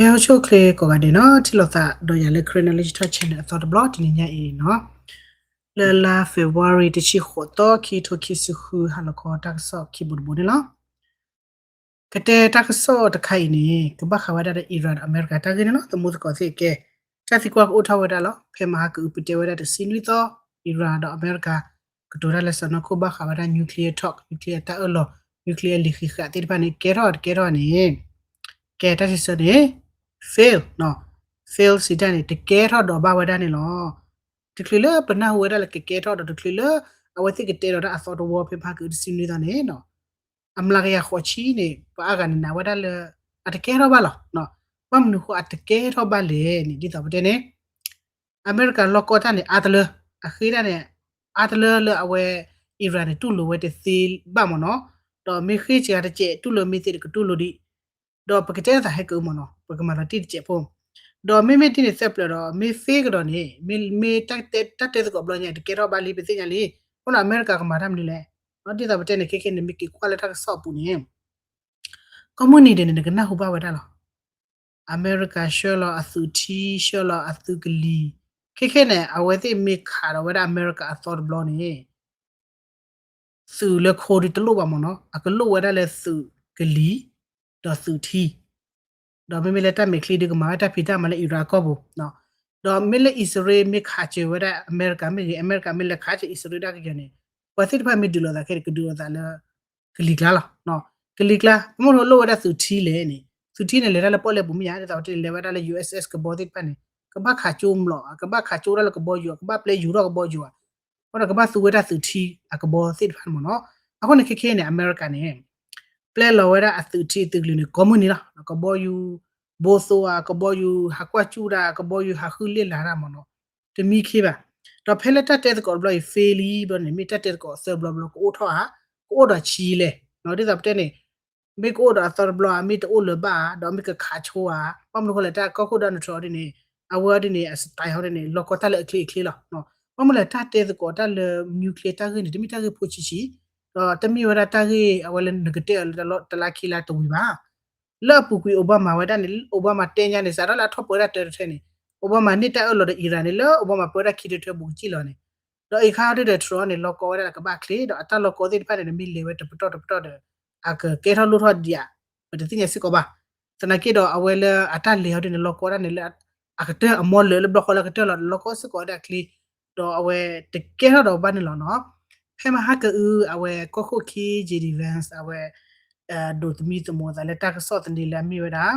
ကဲ အိၣ်ဆူၣ်အိၣ်ချ့ကိးဂၤဒဲးနီၤ, ထံၣ်လိာ်သးဒီးယၤလၢ Karen Knowledge Talk Channel အသီတဘျီ တနံၤညါအံၤနီၤ, လၢလါ February တဆံဃိးသီ ခံထိခံဆံဃု ဟါလီၤခီတၢ်ကစီၣ်ခံဘိတဘိန့ၣ်လီၤ. ကတဲတၢ်ကစီၣ်တခါအံၤန့ၣ် ကဘၣ်ဃးဝဲဒၣ်ဒီး Iran ဒီးအမဲရကၤတၢ်ဂ့ၢ်န့ၣ်လီၤ. သမူသကိးသ့ၣ်ကဲ တၢ်သံကွၢ်ကအိၣ်ထီၣ်ဝဲဒၣ်လီၤ. ဖဲမဟါကအုးပတဲဝဲဒၣ်တဆံနွံသီ Iran ဒီးအမဲရကၤ ကတိၤတၢ်လၢစီၢ်နီၤခိၣ် ဘၣ်ဃးဝဲဒၣ် nuclear talk, nuclear တၢ်အၢၣ်လီၤ, nuclear လံာ်ဃံးဃာ်သ့ၣ်တဖၣ်န့ၣ် ကဲထီၣ်တကဲထီၣ်န့ၣ်, ကဲတၢ်စံးဆၢန့ၣ် fail, fail စံးတၢ်န့ၣ် တကဲထီၣ်ဒီးဘၣ်ဝဲဒၣ်န့ၣ်လီၤ. တချုးလၢပနၢ်ဟူဝဲဒၣ်လၢကကဲထီၣ်ဒီး တချုးလၢ အဝဲသ့ၣ်ကတဲဒီးတၢ်အသီတဝီ ဖဲမဟါကအုးတဆံနွံသီန့ၣ် အမျးကယၤဃိးဆံန့ၣ် ပှၤအါဂၤန့ၣ်နာ်ဝဲဒၣ်လၢ အတကဲထီၣ်ဘၣ်လီၤ. ဘၣ်မနုၤဃိအတကဲထီၣ်ဘၣ်လဲၣ်န့ၣ် ဒ်သိးပတဲန့ၣ် အမဲရကၤလီၢ်ကီၢ်တၢ်န့ၣ် အါတလၢ, အဃ့တၢ်န့ၣ် အါတလၢလၢအဝဲ Iran န့ၣ် တူၢ်လိာ်ဝဲတသ့ဘၣ်မ့ၢ်နီၤ, ဒီးမ့ၢ်ဃ့စှၤတစဲး တူၢ်လိာ်မ့ၢ်သ့ဒီးကတူၢ်လိာ်ဒံး, ဒီးပကတဲသးဟဲကအုမ့ၢ်နီၤ, ပကမၤလီၤတံၢ်တစဲးဖိ ဒီးမ့မ့ၢ်ဒ်န့ၣ်သၢပျၢၤဒီး မ့ၢ် fail ကဒီးန့ၣ် မ့ၢ် မ့ၢ်တၢ်တဲသကိးဘျီညါ တကဲထီၣ်ဘၣ်လံ ပသ့ၣ်ညါလံ. အဃိန့ၣ် အမဲရကၤကမၤတၢ်မနုၤလဲၣ်. ဒ်သိးပတဲန့ၣ် ခဲခဲန့ၣ် မ့ၢ်က့ၤကွၢ်လၢတၢ်ကစီၣ်အပူၤန့ၣ် ကိးမုၢ်နံၤဒဲးန့ၣ် နကနၢ်ဟူဘၣ်ဝဲဒၣ်လီၤ. အမဲရကၤဆှၢလီၤအသုးထံ ဆှၢလီၤအသုးကလံၤ, ခဲခဲန့ၣ် အဝဲသ့ၣ်မ့ၢ်ခးဒီးဝဲဒၣ်အမဲရကၤအသီတဘျီန့ၣ် သုးလၢခိဒုးတလိၣ်ဘၣ်မ့ၢ်နီၤ, အကလိၣ်ဝဲဒၣ်လၢသုးကလံၤ ဒီးသုးထံ, ဒီးမ့မ့ၢ်လၢတၢ်မဲာ်ချံဒုးကမၤဝဲတၢ်ဖံးတၢ်မၤလၢ Iran အကီၢ်ပူၤ, ဒီးမ့ၢ်လၢအံၣ်စရ့လးမ့ၢ်ခးစၢၤဝဲဒၣ်အမဲရကၤမ့ၢ်ဂ့ၤ, အမဲရကၤမ့ၢ်လဲၤခးစၢၤအံၣ်စရ့လးဒၣ်ကယီၤန့ၣ် ပှၤသ့ၣ်တဖၣ်မ့ၢ်ဒုးလိာ်သးခဲန့ၣ် ကဒုးလိာ်သးလၢ ကလံၤကျါလီၤ. ကလံၤကျါ မ့ၢ်လိၣ်ဝဲဒၣ်သုးထံလဲၣ်န့ၣ် သုးထံန့ၣ် လဲၤတၢ်လၢပီၣ်လဲၣ်ပူၤမ့ၢ်ဧါ, ဒ်သိးပတဲန့ၣ် လဲၤဝဲဒၣ်လၢ ယူအ့ၣ်အ့ၣ် ကဘီသ့ၣ်တဖၣ်န့ၣ် ကဘၣ်ခးကၠိမျိာ်, ကဘၣ်ခးကၠိဒၣ်လၢကဘီယူၤ, ကဘၣ်ပျဲယူၤထီၣ်ကဘီယူၤဧါ, အဃိဒီးကဘၣ်သူဝဲဒၣ်သုးထံအကဘီသ့ၣ်တဖၣ်န့ၣ်မ့ၢ်နီၤ. အဃိန့ၣ်ခဲခဲန့ၣ် အမဲရကၤန့ၣ် ပျဲလီၤဝဲဒၣ်အသုးထံအသုးကလံၤန့ၣ် ကိးမုၢ်နံၤလီၤ. ကဘီယူၤ ဘိသိဧါ, ကဘီယူၤဟးကွၢ်စူၣ်တၢ်, ကဘီယူၤဟးဃုလ့ၣ်လၤတၢ်မ့ၢ်နီၤ, တမံခ့ဘၣ်. ဒီးဖဲလၢတၢ်တဲသကိးတဘျီအံၤ fail လံဘျီန့ၣ် မ့ၢ်တၢ်တဲသကိးသၢဘျီဘျီ ကအိၣ်ထီၣ်ဧါ, ကအိၣ်ဒီးဆံးလဲၣ်, ဒ်သိးပတဲန့ၣ် မ့ၢ်ကအိၣ်ဒီးအသီတဘျီဧါ, မ့ၢ်တအိၣ်လၢၤဘၣ်ဧါ, ဒီးမ့ၢ်ကခးဆိဧါ, ဘၣ်မနုၤဃိလဲၣ် တၢ်ကီၢ်ခိၣ် Donald Trump ဒ်န့ၣ် အဝဲဒ်န့ၣ် အ style ဟီဒ်န့ၣ် လီၢ်ကီတၢ်လၢအချ့အချ့လီၤ. ဘၣ်မနုၤလဲၣ် တၢ်တဲသကိးတၢ်လၢ nuclear တၢ်ဂ့ၢ်န့ၣ် တမ့ၢ်တၢ်ဂ့ၢ်ဖိဆံးဆံး, ဒီးတမ့ၢ်ဝဲဒၣ်တၢ်ဂ့ၢ်အဝဲလၢနကတဲအီၤလၢတလါခံလါတဝံၤဘၣ်. လၢအပူၤကွံာ် Obama ဝဲဒၣ်န့ၣ် Obama တဲညါန့ၣ် စးထီၣ်လၢအထီၣ်ပၢဝဲဒၣ်တၢတထၢန့ၣ် Obama န့ၢ်တၢ်အၢၣ်လီၤဒီး Iran န့ၣ် လၢ Obama ပၢဝဲဒၣ်ခံတထၢဘူးကစံၣ်လီၤန့ၣ်, ဒီးအံၤခါဒ်ဒီး Trump န့ၣ် လီၢ်ကီဝဲဒၣ်လၢကဘၣ်ချ့ ဒီးအတၢ်လီၢ်ကီသ့ၣ်တဖၣ်န့ၣ် မ့ၢ်လဲၤဝဲတပတီၢ်တပတီၢ်ဒီး အကကဲထီၣ်လိၣ်ထီၣ်ဒံးဧါ, ပတသ့ၣ်ညါစ့ၢ်ကီးဘၣ်. သနာ်က့ဒီးအဝဲလၢအတၢ်လဲၤဟီဒ်န့ၣ် လီၢ်ကီဒၣ်န့ၣ်လၢ အကတၢၢ်အမီလၢာ်လၢဘျီဃီလၢအကတၢၢ်လီၤ လီၢ်ကီစ့ၢ်ကီးဝဲဒၣ်ချ့, ဒီးအဝဲတကဲထီၣ်ဒီးဘၣ်န့ၣ်လီၤနီၤ. ဖဲမဟါကအုး အဝဲကီၢ်ခိၣ်ခံ JD Vance အဝဲ ဒိးသမံသမိးသးလၢတၢ်ကစီၣ်သန့လၢအမ့ၢ်ဝဲဒၣ်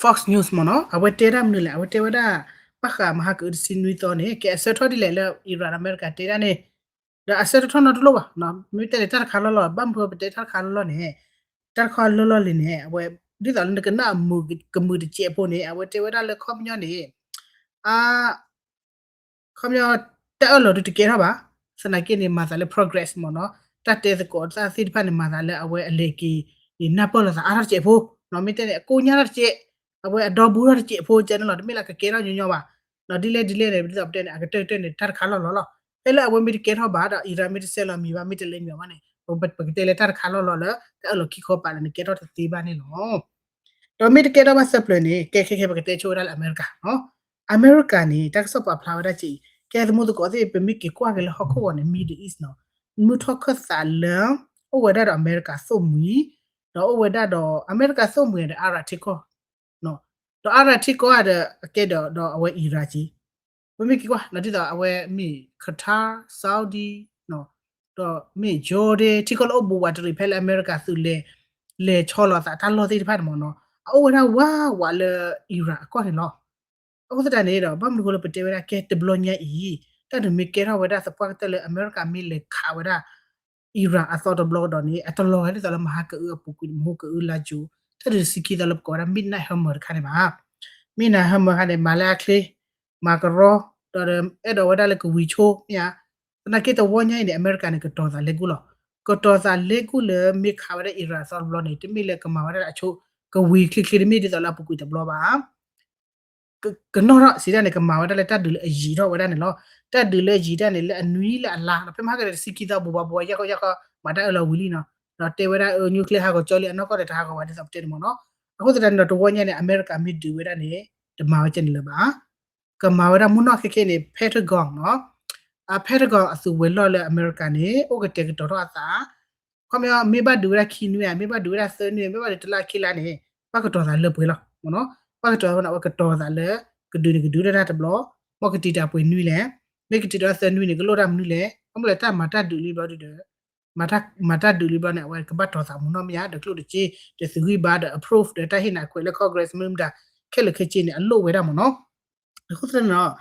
Fox News မ့ၢ်နီၤ, အဝဲတဲဒၣ်မနုၤလဲၣ်, အဝဲတဲဝဲဒၣ် ဘၣ်ဃးမဟါကအုးတဆံနွံသီန့ၣ် ကဲအဆၢထီၣ်ဒ်လဲၣ်လၢ Iran အမဲရကၤတဲဒၣ်န့ၣ်, ဒီးအဆၢထီၣ်ထီၣ်နီတလိၣ်ဘၣ်, မ့ၢ်တဲန့ၣ် တၢ်တခါလီၢ်လီၢ်, ဘၣ်မနုၤပတဲတၢ်တခါလီၢ်လီၢ်န့ၣ်, တၢ်တခါလီၢ်လီၢ်လံန့ၣ် အဝဲ ဒ်သိးလၢနကနၣ်အမုာ်ကမုာ်တစဲးဖိန့ၣ် အဝဲတဲဝဲဒၣ်လၢခီပညီန့ၣ် အ ခီပညီ တၢ်အၢၣ်လီၤဒုးတကဲထီၣ်ဘၣ်, သနာ်က့န့ၣ် မၤသးလၢ progress မ့ၢ်နီၤ, တၢ်တဲသကိးတၢ်သ့ၣ်တဖၣ်န့ၣ် မၤသးလၢအဝဲအလဲၤက့ၤန့ၣ် နၢ်ပၢၢ်လိာ်သးအါထီၣ်တစဲးဖိ, မ့ၢ်တဲန့ၣ် အကိညါထီၣ်တစဲး, အဝဲအဒီဘူးထီၣ်တစဲးဖိကဲန့ၣ်လီၤ, တမ့ၢ်လၢကကဲထီၣ်ညီညီဘၣ်, ဒ်လဲၣ်ဒ်လဲၣ်န့ၣ် ဒ်သိးပတဲန့ၣ် အကတၢၢ်ကတၢၢ်န့ၣ် တၢ်တခါလီၢ်လီၢ်လီၤ, ဖဲလၢအဝဲမ့ၢ်တကဲထီၣ်ဘၣ်ဒီး Iran မ့ၢ်တဆဲးလီၤမံၤဘၣ် မ့ၢ်တလဲၤမံၤဘၣ်န့ၣ် ပကတဲလၢတၢ်တခါလီၢ်လီၢ်လၢ တၢ်အၢၣ်လီၤခံခီပာ်လၢနကဲထီၣ်တသ့ဘၣ်န့ၣ်လီၤ. ဒီးမ့ၢ်တကဲထီၣ်ဘၣ်သၢပျၢၤန့ၣ် ကဲခဲခဲပကတဲဆိဝဲဒၣ်လၢအမဲရကၤနီၤ, အမဲရကၤန့ၣ် တၢ်ကစီၣ်ပာ်ဖျါဝဲဒၣ်က့ၤ, ကဲသမူသကိးသ့ၣ် ပမ့ၢ်က့ၤကွၢ်က့ၤလၢဟီၣ်ခိၣ်ဂီၤန့ၣ် Middle East နီၤ, မုၢ်ထီၣ်ခၢၣ်သးလၢ အိၣ်ဝဲဒၣ်ဒီးအမဲရကၤသိၣ်မှံၤ, ဒီးအိၣ်ဝဲဒၣ်ဒီး အမဲရကၤသိၣ်မှံၤဒီး Arab ထံကီၢ်, ဒီး Arab ထံကီၢ်ဒီး အကဲဒီး ဒီးအဝဲ Iran က့ၤ, ပမ့ၢ်က့ၤကွၢ် ဒ်သိးအဝဲမ့ၢ် Qatar, Saudi, ဒီးမ့ၢ် Jordan ထံကီၢ်လၢအိၣ်ဘူးဝးတရံး ဖဲလၢအမဲရကၤသုးလဲၤ လဲၤဆီလီၤသးတၢ်လီၢ်သ့ၣ်တဖၣ်န့ၣ်မ့ၢ်နီၤ, အအိၣ်ဝဲဒၣ်ဝးဝးလၢ Iran အကီၢ်န့ၣ်လီၤ. အဃိသတးန့ၣ်ဒီး ဘၣ်မနုၤဃိလၢပတဲဝဲဒၣ်ကဲတဘျီညါအံၤ တၢ်ဒုးမ့ၢ်ကဲထီၣ်ဝဲဒၣ်သပှၢ်ကတၢၢ်လၢအမဲရကၤမ့ၢ်လဲၤခးဝဲဒၣ် Iran အသီတဘျီကဒီးန့ၣ် အတလီၤဂာ်ဒ်သိးလၢမဟါကအုအပူၤကွံာ် မဟါကအုလါယူၤ တၢ်ဒုးတဆံခံသီလၢပကိးဝဲဒၣ် Midnight Hammer တခါန့ၣ်ဘၣ်. Midnight Hammer တခါန့ၣ် မၤလၢအချ့ မၤကရီ ဒီးအဲၣ်ဒိးဝဲဒၣ်လၢကဝံၤဆိမ့ၢ်ဧါ. သနာ်က့တဝီညါအံၤန့ၣ် အမဲရကၤန့ၣ် ကတီၤသးလဲကူၢ်လီၤ. ကတီၤသးလဲကူၢ်လၢမ့ၢ်ခးဝဲဒၣ် Iran အသီတဘျီန့ၣ် တမ့ၢ်လၢကမၤဝဲဒၣ်လၢအဆိ ကဝံၤချ့ချ့တမ့ၢ်ဒ်သိးလၢအပူၤကွံာ်တဘျီဘၣ်. ကနီၣ်ထီၣ်စံးတၢ်န့ၣ် ကမၤဝဲဒၣ်လၢတၢ်ဒုးလၢအယံာ်ထီၣ်ဝဲဒၣ်န့ၣ်လီၤ. တၢ်ဒုးလၢအယံာ်တၢ်န့ၣ် လၢအနွံလၢအလါနီၤ, ဖဲမဟါကတၢၢ်တဆံခံသီ ဘူးဘၣ်ဘူးဘၣ် ယၢ်ခီယၢ်ခီ မၤတၢ်အၢၣ်လီၤဝံၤလံနီၤ. ဒီးတဲဝဲဒၣ် nuclear ဟးဂီၤကၠီလံ အနီၢ်ကီၢ်ဒီးတဟးဂီၤဘၣ်ဒ်သိးပတဲန့ၣ်မ့ၢ်နီၤ. အဃိသတးန့ၣ်ဒီး တဝီညါန့ၣ် အမဲရကၤမ့ၢ်ဒုးဝဲဒၣ်န့ၣ် တမၤဝဲကဲန့ၣ်လၢၤဘၣ်. ကမၤဝဲဒၣ်မုၢ်နီၢ်ခဲခဲန့ၣ် Pentagon နီၤ, အ Pentagon အသုးဝဲၤလီၢ်လၢအမဲရကၤန့ၣ် အိၣ်ကတဲာ်ကတီၤထီၣ်အသး ခီပညီ မ့ၢ်ဘၣ်ဒုးဝဲဒၣ်ခံနွံဧါ, မ့ၢ်ဘၣ်ဒုးဝဲဒၣ်သၢနွံ, မ့ၢ်ဘၣ်ဒုးတလါခံလါန့ၣ် ဘၣ်ကတီၤသးလၢပှဲၤလီၤမ့ၢ်နီၤ. ဘၣ်ကတီၤသးန့ၣ် အဝဲကတီၤသးလၢ ကဒုးန့ၣ်ကဒုးတၢ်တဘျီ, မ်ကတံာ်တာ်ပှဲၤနွံလဲၣ်, မ့ၢ်ကတံာ်တာ်သၢနွံန့ၣ် ကလိၣ်တၢ်မနုၤလဲၣ်, ဘၣ်မနုၤလဲၣ် တၢ်မၤတၢ်ဒုးလံဘျီဒီး မၤတၢ်ဒုးလံဘျီန့ၣ် အဝဲကဘၣ်တီၤသးမ့ၢ်နီၤ မ့ၢ်ဧါ, ဒီးကျိၣ်တစ့ ဒီးသုးဂံၢ်ဘါဒီး approve ဒီးတၢ်ဟ့ၣ်နၤခွဲးလၢ Congress မ့ၢ်မတၤ ခဲလၢာ်ခဲဆ့န့ၣ် အလိၣ်ဝဲဒၣ်မ့ၢ်နီၤ. အဃိသတးန့ၣ်ဒီး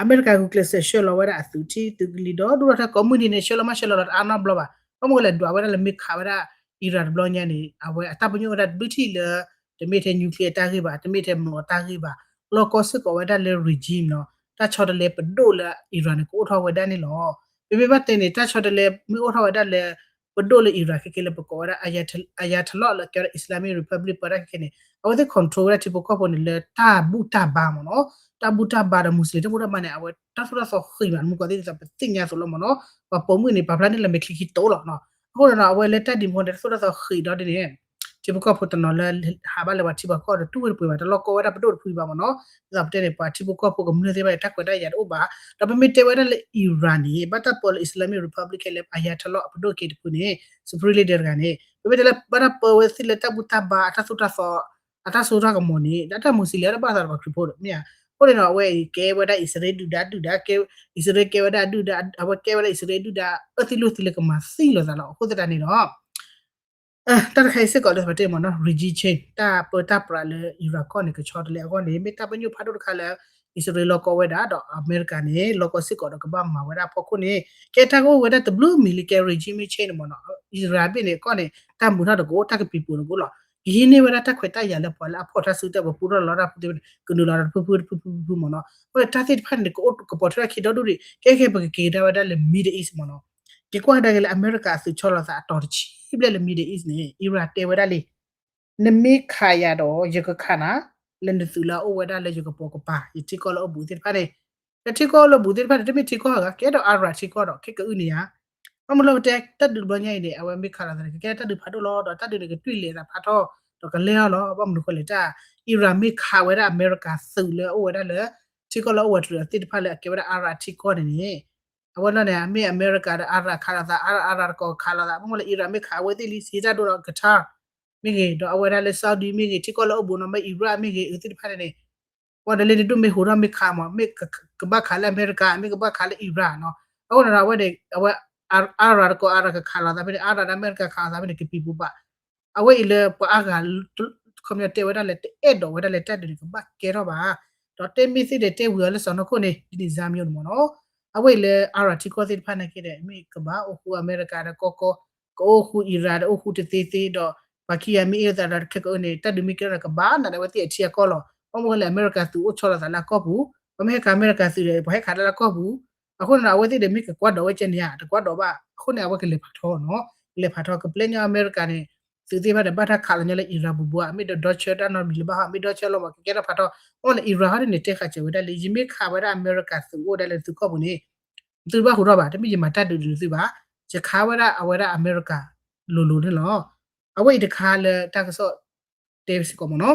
အမဲရကၤဂုာ်ကျဲးစၢးဆှၢလီၤဝဲဒၣ်အသုးထံၣ်သုးကလံၤဒီး ဒိၣ်ထီၣ်ထဲကိးမုၢ်နံၤန့ၣ် ဆှၢလီၤမးဆှၢလီၤလီၤတအါနီတဘျီဘၣ်. ဘၣ်မနုၤလဲၣ် ဒွးဝဲဒၣ်လၢမ့ၢ်ခးဝဲဒၣ် Iran တဘျီညါန့ၣ် အဝဲအတၢ်ပညိၣ်ဝဲဒၣ်တဘျုးထံၣ်လၢ တမ့ၢ်ထဲ nuclear တၢ်ဂ့ၢ်ဘၣ်, တမ့ၢ်ထဲမျိာ်တၢ်ဂ့ၢ်ဘၣ်, လီၤကီစ့ၢ်ကီးဝဲဒၣ်လၢ regime နီၤ, တၢ်ဆီတလဲပဒိၣ်လၢ Iran န့ၣ် ကအိၣ်ထီၣ်ဝဲဒၣ်န့ၣ်လီၤ. ပမ့ၢ်ဘၣ်တဲန့ၣ် တၢ်ဆီတလဲမ့ၢ်အိၣ်ထီၣ်ဝဲဒၣ်လၢ ပဒိၣ်လၢ Iran ခဲခဲလၢပကိးဝဲဒၣ် Ayatollah လၢကဲဝဲဒၣ် Islamic Republic ပၢတၢ်ခဲခဲန့ၣ် အဝဲသ့ၣ် control ဝဲဒၣ်ထံဖိကီၢ်ဖိန့ၣ်လၢတၢ်ဘူၣ်တၢ်ဘါမ့ၢ်နီၤ. တၢ်ဘူၣ်တၢ်ဘါဒီး Muslim တၢ်ဘူၣ်တၢ်ဘါန့ၣ် အဝဲတၢ်သိၣ်တၢ်သီဃံးမး မုၢ်ကီၢ်သ့ၣ်ဒ်သိးပသ့ၣ်ညါအသိးလီၤမ့ၢ်နီၤ. ပှၤပိာ်မုၣ်န့ၣ် ပာ်ဖျါန့ၢ်လၢမဲာ်ချံခံတိၢ်လီၤနီၤ. အဃိန့ၣ်ဒီး အဝဲလၢတၢ်ဒုးမ့ၢ်န့ၣ် တၢ်သိၣ်တၢ်သီဃံးဒီးဒ်န့ၣ် ထံဖိကီၢ်ဖိတနီၤလၢဟးဘၣ်လၢပှၤထံပှၤကီၢ်ဒီး တူၢ်ဝဲတပှဲၤဘၣ်, တလီၢ်ကီဝဲဒၣ်ပဒိၣ်တဖုဘၣ်မ့ၢ်နီၤ. ဒ်သိးပတဲန့ၣ် ပှၤထံဖိကီၢ်ဖိကမျၢၢ်သ့ၣ်တဖၣ်န့ၣ် တၢ်ခွဲးတၢ်ယာ်တအိၣ်ဘၣ်. ဒီးပမ့ၢ်တဲဝဲဒၣ်လၢ Iran န့ၣ် ဘၣ်တၢ်ပၢလၢ Islamic Republic ခဲလၢာ် Ayatollah အပဒိၣ်က့တဖုန့ၣ် Supreme Leader တဂၤန့ၣ် ပမ့ၢ်တဲလၢဘၣ်တၢ်ပၢဝဲသ့ၣ်လၢတၢ်ဘူၣ်တၢ်ဘါ အတၢ်သိၣ်တၢ်သီ အတၢ်စိတၢ်ကမီၤန့ၣ် ဒီးတၢ် Muslim လၢတဘၣ်သးဒီးပှၤခရံာ်ဖိဒီး မ့ၢ်ဧါ. အဃိန့ၣ်ဒီး အဝဲအံၤကဲဝဲဒၣ်အံၣ်စရ့လးဒုၣ်ဒါဒုၣ်ဒါ, အံၣ်စရ့လးကဲဝဲဒၣ်ဒုၣ်ဒါ, အဝဲကဲဝဲဒၣ်အံၣ်စရ့လးဒုၣ်ဒါ အၢသံလိာ်သံလၢကမၤသံလိာ်သးလီၤ. အဃိသတးန့ၣ်ဒီး တၢ်တခါအံၤစ့ၢ်ကီးလၢပတဲမ့ၢ်နီၤ regime change တၢ်ပၢတၢ်ပြးလၢ Iran ကီၢ်န့ၣ် ကဆီတလဲအဂီၢ်န့ၣ် မ့ၢ်တၢ်ပညိၣ်ဖးဒိၣ်တခါလၢ အံၣ်စရ့လးလီၤကီဝဲဒၣ် ဒီးအမဲရကၤန့ၣ် လီၤကီစ့ၢ်ကီးဒီးကဘၣ်မၤဝဲဒၣ်အဖီခိၣ်န့ၣ် ကဲတၢ်ကအိၣ်ဝဲဒၣ်တဘျုးမံၤလံ ကဲ regime change န့ၣ်မ့ၢ်နီၤ. Iran ဘ့ၣ်န့ၣ် ကီၢ်န့ၣ် တၢ်မုာ်ထီၣ်တကအိၣ် တၢ်ကပံၤပူၤတကအိၣ်လီၤ. ကဟံးန့ၢ်ဝဲဒၣ်တၢ်ခွဲးတၢ်ယာ်လၢပှၤလၢအဖီၣ်တၢ်စုကဝဲၤ ပူထီၣ်လီၤတၢ်ဖုသ့ၣ် ကနုာ်လီၤတဖုဖုတဖုဖုဖုမ့ၢ်နီၤ. အဃိန့ၣ် တၢ်သ့ၣ်တဖၣ်န့ၣ် ကအိၣ်ကပီၤထွဲထီၣ်ခံဒီဒူၣ်ဒံး ကဲကဲပကက့ၤကဒါဝဲဒၣ်လၢ Middle East မ့ၢ်နီၤ. က့ၤကွၢ်ကဒါက့ၤလၢအမဲရကၤအသုးဆီလီၤသးအတီၤတဆံဘျဲၣ်လၢ Middle East န့ၣ် Iran တဲဝဲဒၣ်လံ နမ့ၢ်ခးယၤဒီး ယကခးနၤလၢနသုးလၢအအိၣ်ဝဲဒၣ်လၢယကပိာ်ကပၤ ယထံကီၢ်လၢအအိၣ်ဘူးသ့ၣ်တဖၣ်န့ၣ်, နထံကီၢ်လၢအအိၣ်ဘူးသ့ၣ်တဖၣ်န့ၣ် တမ့ၢ်ထံကီၢ်ဂၤ ကဲဒီး Arab ထံကီၢ်ဒီး ခဲကအုၣ်န့ၣ်ဧါ. ဘၣ်မနုၤလၢပတဲတၢ်ဒုးတဘျီညါအံၤန့ၣ် အဝဲမ့ၢ်ခးလိာ်သးန့ၣ် ကကဲတၢ်ဒုးဖးဒိၣ်လီၤ ဒီးတၢ်ဒုးန့ၣ် ကတွံၢ်လဲၤသးဖးထီၣ် ဒီးကလဲၤအီၤလီၤ. ဘၣ်မနုၤဃိလဲၣ် တၢ် Iran မ့ၢ်ခးဝဲဒၣ်အမဲရကၤသုးလၢအအိၣ်ဝဲဒၣ်လၢ ထံကီၢ်လၢအအိၣ်ဝဲတရံးသ့ၣ်တဖၣ်လၢအကဲဝဲဒၣ် Arab ထံကီၢ်န့ၣ်န့ၣ် အဝဲဒၣ်န့ၣ် မ့ၢ်အမဲရကၤဒီး Arab ခးလိာ်သး Arab Arab တကီၢ်ခးလိာ်သး ဘၣ်မနုၤလၢ Iran မ့ၢ်ခးအဝဲသ့ၣ်လံ စံးတၢ်ဒိၣ်ဒီး Qatar မ့ၢ်ဂ့ၤ ဒီးအဝဲဒၣ်လၢ Saudi မ့ၢ်ဂ့ၤ ထံကီၢ်လၢအအိၣ်ဘူးနီၤ မ့ၢ် Iraq မ့ၢ်ဂ့ၤ အဝဲသ့ၣ်တဖၣ်န့ၣ်န့ၣ် ပှၤဒီးလၢန့ၣ်ဒိၣ်မ့ၢ်ဟူးထီၣ်မ့ၢ်ခးမး မ့ၢ်ကဘၣ်ခးလၢအမဲရကၤ မ့ၢ်ကဘၣ်ခးလၢ Iran နီၤ. အဃိန့ၣ်ဒီး အဝဲန့ၣ် အဝဲ Arab တကီၢ် Arab ကခးလိာ်သးဖဲန့ၣ် Arab ဒီးအမဲရကၤ ခးလိာ်သးဖဲန့ၣ် ကပံၤပူၤဘၣ်. အဝဲအံၤလၢပှၤအါဂၤ ခီပညီတဲဝဲဒၣ်လၢ တအဲၣ်ဒိးဝဲဒၣ်လၢတၢ်ဒုးန့ၣ် ကဘၣ်ကဲထီၣ်ဘၣ်. ဒီးတဲမ့ၢ်သ့ၣ်ဒီးတဲဝံၤအီၤလၢစီၤနီၢ်ခိၣ်န့ၣ် ဒ်န့ၣ်စါမံၤန့ၣ်မ့ၢ်နီၤ. အဝဲအံၤလၢ Arab ထံကီၢ်သ့ၣ်တဖၣ်န့ၣ်က့ဒီး မ့ၢ်ကဘၣ်အိၣ်ဃူအမဲရကၤဒီးကီကီ ကအိၣ်ဃူ Iran ဒီးအိၣ်ဃူတသ့သ့ဒီး ပှၤခံဂၤမ့ၢ်အ့ၣ်လိာ်သးဒီးခဲကအုၣ်န့ၣ် တၢ်ဒုးမ့ၢ်ကဲထီၣ်ဒီးကဘၣ်နၤဒီး အဝဲသ့ၣ်အထံအကီၢ်လီၤ. ဘၣ်မနုၤဃိလဲၣ် အမဲရကၤသုးအိၣ်ဆီလီၤသးလၢအကီၢ်ပူၤ ပှၤမ့ၢ်ဟဲခးအမဲရကၤသုးဒီး ပှၤဟဲခးတၢ်လၢအကီၢ်ပူၤ အဃိန့ၣ်ဒီး အဝဲသ့ၣ်ဒီးမ့ၢ်ကကွၢ်ဒိးဝဲကဲန့ၣ်ဧါ တကွၢ်ဒိးဘၣ်. အဃိန့ၣ် အဝဲကလဲၤဖးထီနီၤ ကလဲၤဖးထီ ကပျဲညီအမဲရကၤန့ၣ် သုးသ့ၣ်တဖၣ်ဒီးဘၣ်တၢ်ခးလီၤညီလၢ Iran ဘူးဘူးဧါ မ့ၢ်ဒီးဒီဆၢတၢ်နီတမံၤလၢၤဘၣ်ဟီ မ့ၢ်ဒီဆၢလီၤမး ကကဲထီၣ်ဖးထီ ဘၣ်မနုၤလဲၣ် Iran ဟီဒ်န့ၣ် တဲဃာ်စၢၤဝဲဒၣ်လံ ယမ့ၢ်ခးဝဲဒၣ်အမဲရကၤသုးအိၣ်ဒၣ်လၢသုးကီၢ်ပူၤန့ၣ် သုတဘၣ်ဟူးထီၣ်ဘၣ် တမ့ၢ်ယမၤတၢ်ဒုးဒုးသုဘၣ် ယခးဝဲဒၣ်အဝဲဒၣ်အမဲရကၤလိၤလိၤန့ၣ်လီၤ. အဝဲအံၤတခါလၢတၢ်ကစီၣ်တဲစ့ၢ်ကီးမ့ၢ်နီၤ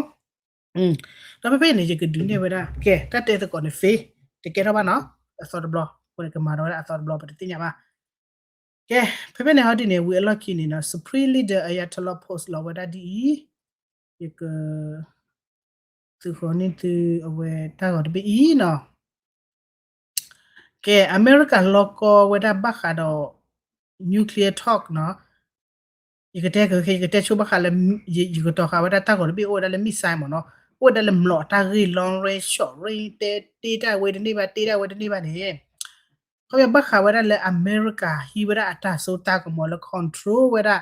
ဒီးဖဲဖဲန့ၣ် ယကဒုးနဲၣ်ဝဲဒၣ် ကဲ တၢ်တဲသကိးန့ၣ် fail တကဲထီၣ်ဘၣ်နီၤ အသီတဘျီ အဃိန့ၣ် ကမၤထီၣ်ဝဲဒၣ်အသီတဘျီ ပတသ့ၣ်ညါဘၣ်. ကဲ ဖဲဖဲန့ၣ်ဟီဒ်န့ၣ် ဝံၤအလီၢ်ခံန့ၣ်နီၤ Supreme Leader Ayatollah post လီၤဝဲဒၣ်ဒ်အံၤ ယက သုးဃီၤန့ၢ်သုအဝဲတၢ်ဂီၤတဘ့ၣ်အံၤနီၤ ကဲ အမဲရကၤလီၤကီဝဲဒၣ်ဘၣ်ဃးဒီး nuclear talk နီၤ ယကတဲက ယကတဲဆိဘၣ်ဃးလၢ ယကတီၤဃာ်ဝဲဒၣ်တၢ်ဂီၤတဘ့ၣ်အိၣ်ဝဲဒၣ်လၢ missile မ့ၢ်နီၤ အိၣ်ဝဲဒၣ်လၢမျိာ်တၢ်ဂ့ၢ် long range short range တဲတ့ၢ်တၢ်ဝဲတန့ၢ်ဘၣ် တ့ၢ်တၢ်ဝဲတန့ၢ်ဘၣ်န့ၣ် ခီပညီဘၣ်ဃးဝဲဒၣ်လၢအမဲရကၤဟံးဝဲဒၣ်အတၢ်စိတၢ်ကမီၤလၢ control ဝဲဒၣ်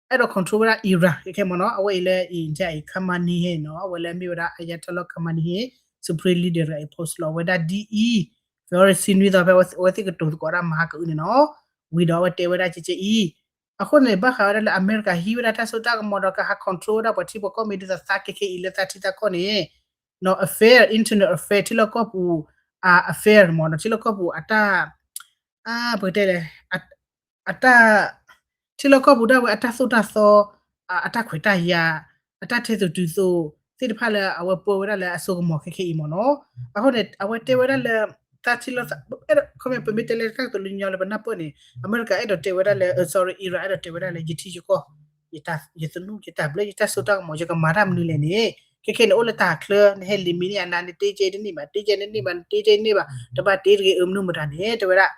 အဲၣ်ဒိး control ဝဲဒၣ် Iran ခဲခဲမ့ၢ်နီၤ အဝဲအံၤလၢ အံၤ Khamenei နီၤ အဝဲလၢမ့ၢ်ဝဲဒၣ် Ayatollah Khamenei Supreme Leader တဂၤအံၤ post လီၤဝဲဒၣ်ဒ်အံၤ February ဆံနွံသီဖဲ အဝဲသ့ၣ်ကတိၤသကိးတၢ်မၤဟါကအုၣ်န့ၣ်နီၤ ဝံၤဒီးအဝဲတဲဝဲဒၣ်ကဲကဲအံၤ အဃိန့ၣ် ဘၣ်ဃးဝဲဒၣ်လၢအမဲရကၤဟံးဝဲဒၣ်တၢ်စိတၢ်ကမီၤဒီးကဟး control ဝဲဒၣ်ပှၤထံပှၤကီၢ်မ့ၢ်ဒ်သိးသးခဲခဲအံၤလၢသးထံသးကီၢ်န့ၣ် နီၤ affair internal affair ထံလီၢ်ကီၢ်ပူၤ affair မ့ၢ်နီၤ ထံလီၢ်ကီၢ်ပူၤအတၢ် ပကတဲလဲၣ် အတၢ် ထံလီၢ်ကီၢ်ပူၤဒၣ်ဝဲအတၢ်သိၣ်တၢ်သီ, အတၢ်ခွဲးတၢ်ယာ်, အတၢ်ထဲသိးတုၤသိးသ့ၣ်တဖၣ်လၢအဝဲပၢဝဲဒၣ်လၢအစိကမီၤခဲခဲအံၤမ့ၢ်နီၤ. အဃိန့ၣ် အဝဲတဲဝဲဒၣ်လၢ တၢ်ထံလီၢ်သး ခီမ့ၢ် ပမ့ၢ်တဲလၢတၢ်ကတိၤလၢညီလၢပနၢ်ပၢၢ်န့ၣ် အမဲရကၤအဲၣ်ဒိးတဲဝဲဒၣ်လၢ sorry, Iran အဲၣ်ဒိးတဲဝဲဒၣ်လၢ ယထံယကီၢ်, ယသနူ ယတၢ်ဘျၢ ယတၢ်စိတၢ်ကမီၤ ယကမၤတၢ်မနုၤလဲၣ်န့ၣ် ခဲခဲန့ၣ်အိၣ်လၢတၢ်ချၢ နဟဲလံာ်မံန့ၢ်အနၤ နတ့ကဲတန့ၢ်ဘၣ် တ့ကဲတန့ၢ်ဘၣ် နတ့ကဲတန့ၢ်ဘၣ် တဘၣ်တ့တဂ့ၤ အမနုၤမတၤန့ၣ် တဲဝဲဒၣ်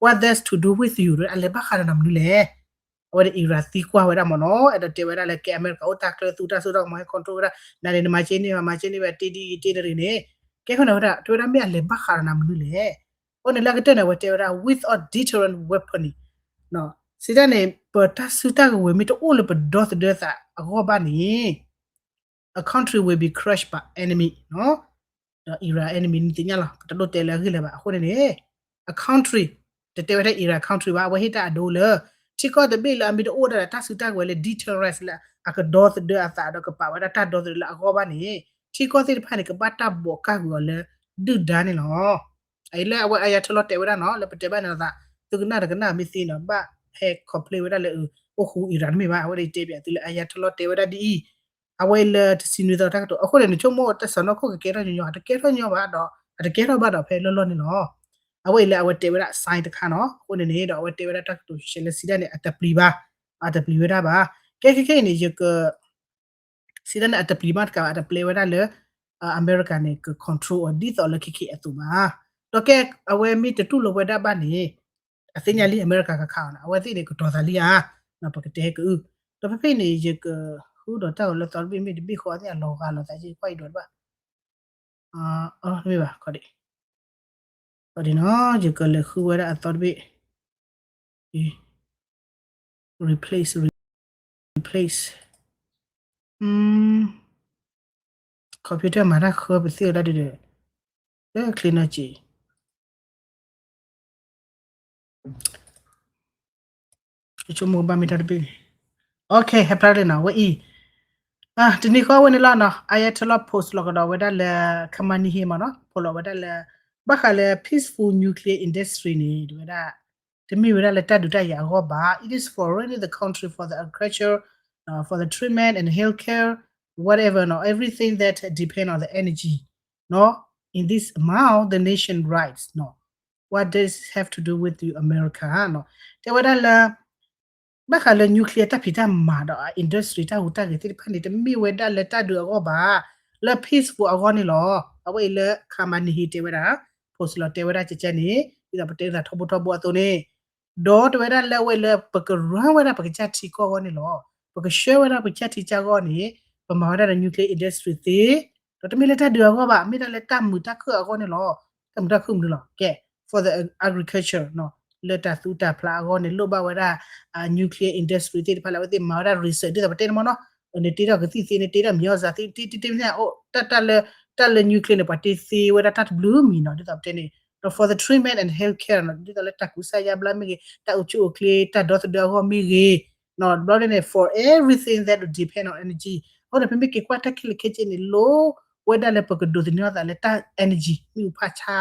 what that's to do with you အလဲၤဘၣ်ဃးဒီးနၤမနုၤလဲၣ်. အဝဲဒၣ် Iran သံကွၢ်ဝဲဒၣ်မ့ၢ်နီၤ အဲၣ်ဒိးတဲဝဲဒၣ်လၢကဲအမဲရကၤအိၣ်တၢ်ချၢသူတၢ်စိတၢ်ကမီၤဟဲ control ဝဲဒၣ် နၤန့ၣ် နမၤကဲန့ၢ်ဘၣ် မၤကဲန့ၢ်ဘၣ် တ့ဒ်အံၤတ့တဂ့ၤန့ၣ် ကဲဃိန့ၣ်ဝဲဒၣ် တဲဝဲဒၣ်မ့ၢ်အလဲၤဘၣ်ဃးဒီးနၤမနုၤလဲၣ်. အဃိန့ၣ်လၢအကတၢၢ်န့ၣ် အဝဲတဲဝဲဒၣ် without deterrent weapon န့ၣ် စံးတၢ်န့ၣ် ပတၢ်စုတၢ်ကဝဲၤမ့ၢ်တအိၣ်လၢပဒီသဒၢသးအဂီၢ်ဘၣ်န့ၣ် a country will be crushed by enemy ဒီး Iran enemy န့ၣ်သ့ၣ်ညါလီၤ ပတဒိၣ်တဲလၢအဂ့ၢ်လၢၤဘၣ် အဃိန့ၣ်န့ၣ် a country တတဲဝဲဒၣ် Iran country ဘၣ် အဝဲဟ့ၣ်တၢ်အဒိလၢ ထံကီၢ်တဘ့ၣ်လၢအမ့ၢ်တအိၣ်ဒၣ်ဒီးတၢ်စုတၢ်ကဝဲၤလၢ deterrence လၢအကဒီသဒၢအသးဒီးကပာ်ဝဲဒၣ်တၢ်ဒီသဒၢလၢအဂီၢ်ဘၣ်န့ၣ် ထံကီၢ်သ့ၣ်တဖၣ်န့ၣ် ကဘၣ်တၢ်ဘီးကၢ်ကွံာ်အီၤလၢ ဒုၣ်ဒါန့ၣ်လီၤ. အံၤလၢအဝဲ Ayatollah တဲဝဲဒၣ်နီၤ လၢပတဲဘၣ်န့ၣ်သး သုကနၣ်တကနၣ်မ့ၢ်သ့နီၤ ဘၣ်ဟဲ complain ဝဲဒၣ်လၢ အိၣ်ဃူ Iran တမ့ၢ်ဘၣ် အဝဲဒၣ်တဲပၠးသုလၢ Ayatollah တဲဝဲဒၣ်ဒ်အံၤ အဝဲအံၤလၢတဆံနွံသီတၢ်ကတိၤ အဃိန့ၣ် နဆိကမိၣ်တၢ်စးနီၢ်ခိၣ်ကကဲထီၣ်ညီညီ အတကဲထီၣ်ညီဘၣ်ဒီး အတကဲထီၣ်ဘၣ်ဒီးဖဲလီၢ်လီၢ်န့ၣ်လီၤ. အဝဲအံၤလၢအဝဲတဲဝဲဒၣ် sign တခါနီၤ အဃိန့ၣ်န့ၣ်ဒီးအဝဲတဲဝဲဒၣ်တၢ်ကတိၤရှဲရှဲလၢစံးဒၣ်န့ၣ် အတပျံၤဘၣ် အတပျံၤဝဲဒၣ်ဘၣ် ကဲခဲခဲအံၤန့ၣ် ယက စံးဒၣ်န့ၣ် အတပျံၤမးတကးဘၣ် အတပျဲဝဲဒၣ်လၢ အမဲရကၤန့ၣ် က control အီၤဒ်သိးလၢခဲခဲအသိးဘၣ်. ဒီးကဲ အဝဲမ့ၢ်တတူၢ်လိာ်ဝဲဒၣ်ဘၣ်န့ၣ် အသ့ၣ်ညါလံ အမဲရကၤကခးအီၤန့ၣ် အဝဲသ့ၣ်န့ၣ် ကတီၤသးလံဧါ ပကတဲကအုၣ် ဒီးဖဲဖဲအံၤန့ၣ် ယကဃုဒီးတၢ်ဂီၤလၢသီတဘ့ၣ်မ့ၢ်တဘ့ၣ်ဃီအသ့ၣ်အလီၤဂာ်လီၤသးယကွၢ်အံၤဒီးတဘၣ် တမ့ၢ်ဘၣ် ခီဒံး ခီဒံးနီၤ ယကလဲၤဃုဝဲဒၣ်အသီတဘ့ၣ် replace replace computer မၤတၢ်ဃၢပသ့ၣ်ဝဲဒၣ်ဒ်ဒီး လၢချ့နီၢ်က့ ယဆိကမိၣ်ဘၣ်မ့ၢ်တၢ်တဘ့ၣ်န့ၣ် okay ဟဲဖျါလံနီၤ ဝဲအံၤ တနံၤဃီဝဲန့ၣ်လီၤနီၤ Ayatollah post လီၤကဒီးဝဲဒၣ်လၢ Khamenei မ့ၢ်နီၤ post လီၤဝဲဒၣ်လၢ ဘၣ်ဃးလၢ peaceful nuclear industry န့ၣ် တဝဲဒၣ် တမ့ၢ်ဝဲဒၣ်လၢတၢ်ဒုးတၢ်ယၤအဂီၢ်ဘၣ် it is for running the country for the agriculture, for the treatment and healthcare, whatever နီၤ everything that depend on the energy နီၤ in this amount the nation rights နီၤ what does it have to do with you America နီၤ တဲဝဲဒၣ်လၢ ဘၣ်ဃးလၢ nuclear တၢ်ဖံးတၢ်မၤဒီး industry တၢ်ဟူးတၢ်ဂဲၤသ့ၣ်တဖၣ်န့ၣ် တမ့ၢ်ဝဲဒၣ်လၢတၢ်ဒုးအဂီၢ်ဘၣ် လၢ peaceful အဂီၢ်န့ၣ်လီၤ. အဝဲအံၤလၢ Khamenei တဲဝဲဒၣ် post လီၤတဲဝဲဒၣ်ကကဲန့ၣ် ဒ်သိးပတဲသးထီဘိထီဘိအသိးန့ၣ် ဒီးတဲဝဲဒၣ်လၢအဝဲလၢပက run ဝဲဒၣ်ပကစၢ်ထံကီၢ်အဂီၢ်န့ၣ်လီၤ. ပကဆှၢဝဲဒၣ်ပကစၢ်ထံကီၢ်အဂီၢ်န့ၣ် ပမၤဝဲဒၣ်ဒီး nuclear industry သ့ ဒီးတမ့ၢ်လၢတၢ်ဒုးအဂီၢ်ဘၣ် မ့ၢ်ဒၣ်လၢတၢ်မုာ်တၢ်ခုၣ်အဂီၢ်န့ၣ်လီၤ. တၢ်မုာ်တၢ်ခုၣ်မနုၤလီၤ ကဲ for the agriculture နီၤ လၢတၢ်သူတၢ်ဖျးအဂီၢ်န့ၣ် လိၣ်ဘၣ်ဝဲဒၣ် nuclear industry သ့ၣ်တဖၣ်လၢအဝဲသ့ၣ်မၤဝဲဒၣ် research ဒ်သိးပတဲန့ၣ်မ့ၢ်နီၤ န့ၣ်တ့ထီၣ်ကသံၣ်သ့န့ၣ် တ့ထီၣ်မံၤအီၣ်စးသ့ တ့တ့တ့န့ၣ် တၢ်လၢ တၢ်လၢ nuclear န့ၣ် ပှၤတ့သ့ဝဲဒၣ်တၢ်တဘျုးမံၤနီၤ ဒ်သိးပတဲန့ၣ် ဒီး for the treatment and healthcare နီၤ ဒ်သိးလၢတၢ်ကူစါယါဘျါမ့ၢ်ဂ့ၤ တၢ်အိၣ်ဆူၣ်အိၣ်ချ့ တၢ်ဒီသဒၢအဂီၢ်မ့ၢ်ဂ့ၤ နီၤ တဘျီန့ၣ် for everything that depend on energy အဃိန့ၣ် ပမ့ၢ်က့ၤကွၢ်တၢ်ခဲလၢာ်ခဲဆ့န့ၣ် လိၣ်ဝဲဒၣ်လၢပကဒိးသန့ၤအသးလၢတၢ် energy မ့ၣ်အူဖးဆါ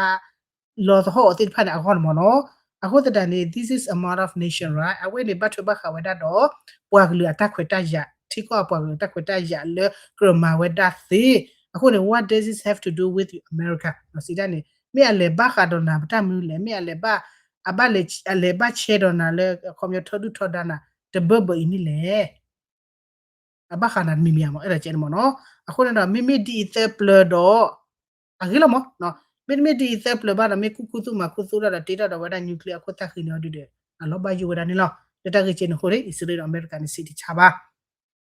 လီၤသဟီၣ်အီၤသ့ၣ်တဖၣ်န့ၣ်အဂီၢ်န့ၣ်မ့ၢ်နီၤ အဃိသတးန့ၣ် this is amount of nation right အဝဲန့ၣ်ဘၣ်ထွဲဘၣ်ဃးဝဲဒၣ်ဒီး ပှၤကလုာ်အတၢ်ခွဲးတၢ်ယာ် ထံကီၢ်အပှၤကလုာ်အတၢ်ခွဲးတၢ်ယာ်လၢကြၢးမၤဝဲဒၣ်သ့ အဃိန့ၣ် what does this have to do with America စံးဒၣ်န့ၣ် မ့ၢ်အလဲၤဘၣ်ဃးဒီးနၤပတၢ်မနုၤလဲၣ် မ့ၢ်အလဲၤဘၣ် အဘၣ်လဲၤ အလဲၤဘၣ်ဆဲးဒီးနၤလၢ ခီပညီထၢဒုၣ်ထၢဒါနၤ တဘၢဘၢအံၤန့ၣ်လဲၣ် အဘၣ်ဃးနၤတမံၤမံၤဧါမး အဲၣ်ဒိးကဲန့ၣ်မ့ၢ်နီၤ အဃိန့ၣ်ဒီး မ့မ့ၢ်ဒ်အံၤသၢပျၢၤဒီး အဂ့ၤလီၤမး မ့တမ့ၢ်ဒ်အံၤသၢပျၢၤဘၣ်ဒီး မ့ၢ်ကူၣ်ခူသူၣ်မၤခူသူၣ်တၢ်ဒီး တ့ထီၣ်ဒီးဝဲဒၣ် nuclear အခိၣ်သၣ်ဃံန့ၣ်အီၤဒုဒီး အလီၤဘၣ်ယိၣ်ဝဲဒၣ်န့ၣ်လီၤ. လၢတၢ်ဂ့ၢ်ကဲန့ၣ်အဃိန့ၣ် အံၣ်စရ့လးဒီးအမဲရကၤန့ၣ် စံးတဆါဘၣ်